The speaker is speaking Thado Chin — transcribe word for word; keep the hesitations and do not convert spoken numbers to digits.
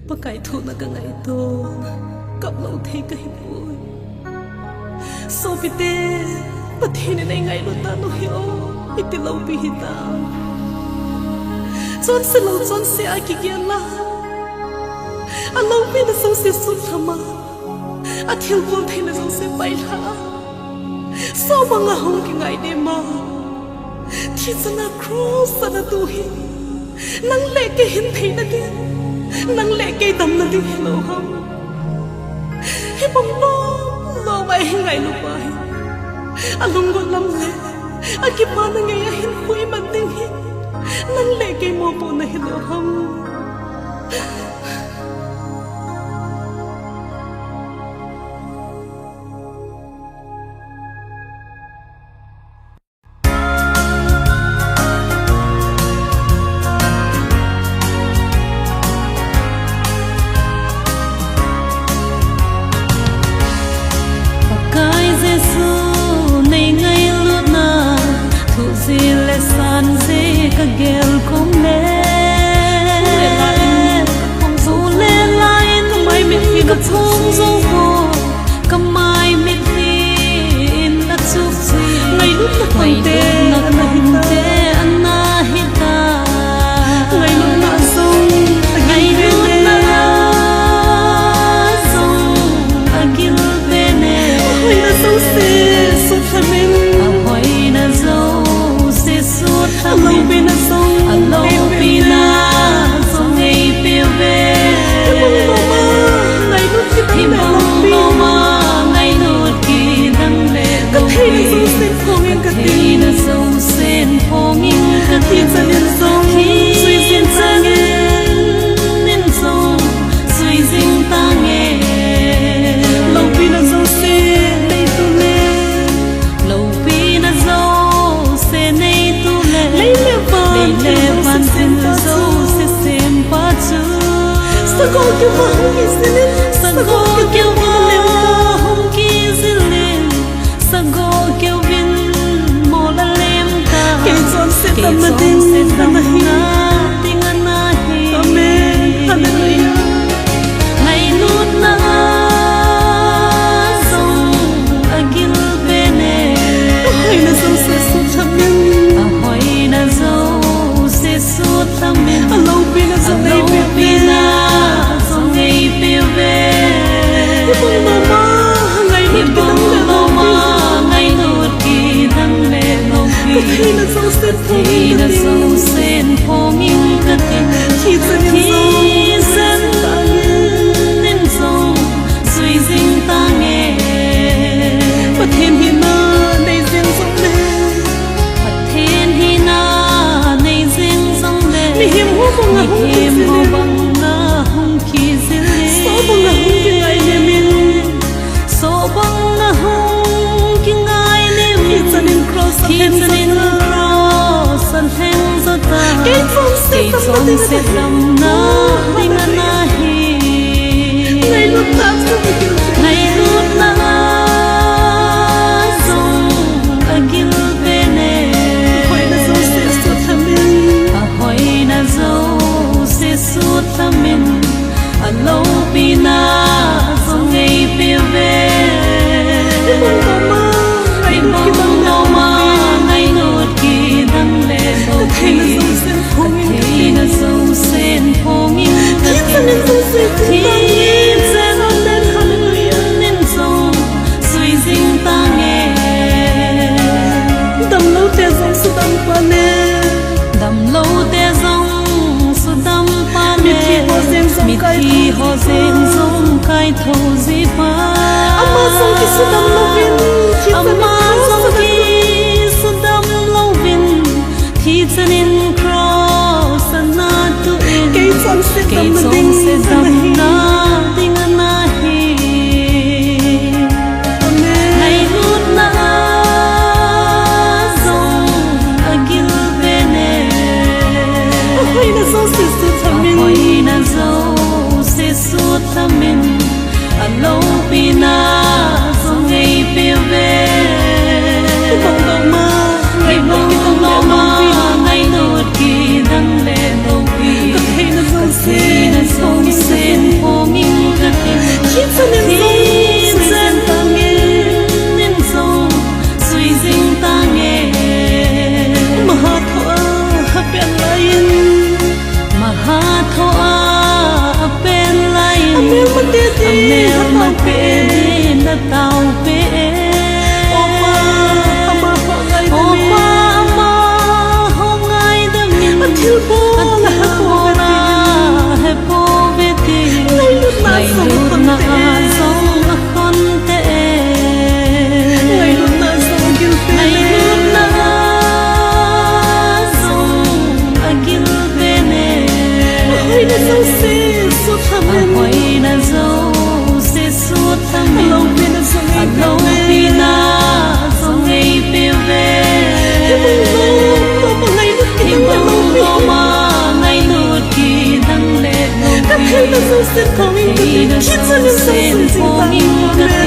Pakai thohna ka ngaito, kap lou thei ka hi poi. Sopite, Pathen in ei ngailut ta nu hi o, iti loupi hita. Chonse lou chonse a kigel a, aloupina jouse sutlham a, athilbol theina jouse pailha a, so banga hung kingai dem a, thi chana cross a na tu hi. Nang le kei hin theina ding, nang le kei damna ding hilou ham? Hibang lom lom a hi ngailu pa hi, alunggel lam le akipana ngei a hin khui man ding hi, nang le kei mopohna hilou ham? Pakai Jesu, nei ngailutna, thuchih le sanjih ka gel khom le, thu le la in ka phong jou poi, ka mai mitlhi in ka chukchi, ngailutna khonte ana hita. Ngailutna jong, ngailutna jong agil pen e. Ahoina jouse sutlham in, ahoina jouse sutlham in, aloupina jong, aloupina jong eipe uve. Hibang lom a ngailut kidang le, hibang lom a ngailut kidang le, ka theina jousen phong in ka tin, ka theina jousen phong in ka tin, thi chan in jong, thi chan in jong, sui jing tange. Loupina jouse neitu le, loupina jouse neitu le, lei le van, lei le van thil jouse sempa chu, sagoh keu va hung kijil in, sagoh keu va hung kijil in, sagoh keu vin mol a lem ta. Kei chonset damna ding ana hi. Amen. Hallelujah. Ngailutna jong agil pen e. Ahoina jouse sutlham in, ahoina jouse sutlham in, aloupina jong eipe uve. Hibang lom a ngailut kidang le, hibang lom a ngailut kidang le loupi, ka theina jousen phong in ka tin, thi chan in jong, thi chan in jong sui jing tange. Pathen hina nei jeng jongle, Pathen hina nei jeng jongle, mihem ho banga hung kijil in, so banga hung kingai nem in, so banga hung kingai nem in, thi chan in cross a lheng jo ta. Kei chonset damna ding ana hi. Ngailutna jong agil pen e. Ahoina jouse sutlham in, ahoina jouse sutlham in, aloupina jong eipe uve. Hibang lom a ngailut kidang le loupi, ka theina jousen phong in ka tin, thi chan in jong sui jing tange. Damlou te jong sudam pa le, damlou te jong sudam pa le, mitlhi ho jeng jong kaithou ji pa, ama jong kisudam louvin, ama jong kisudam louvin, thi chan in cross a na tu in, kei chonset damna ding ana hi. Ngailutna jong agil pen e. Ahoina jouse sutlham in, ahoina jouse sutlham in, aloupina jong eipe uve. Hibang lom a ngailut kidang le loupi, ka theina jouse, ka theina jouse Ina jouse thangin, kichun in jouse jing ta.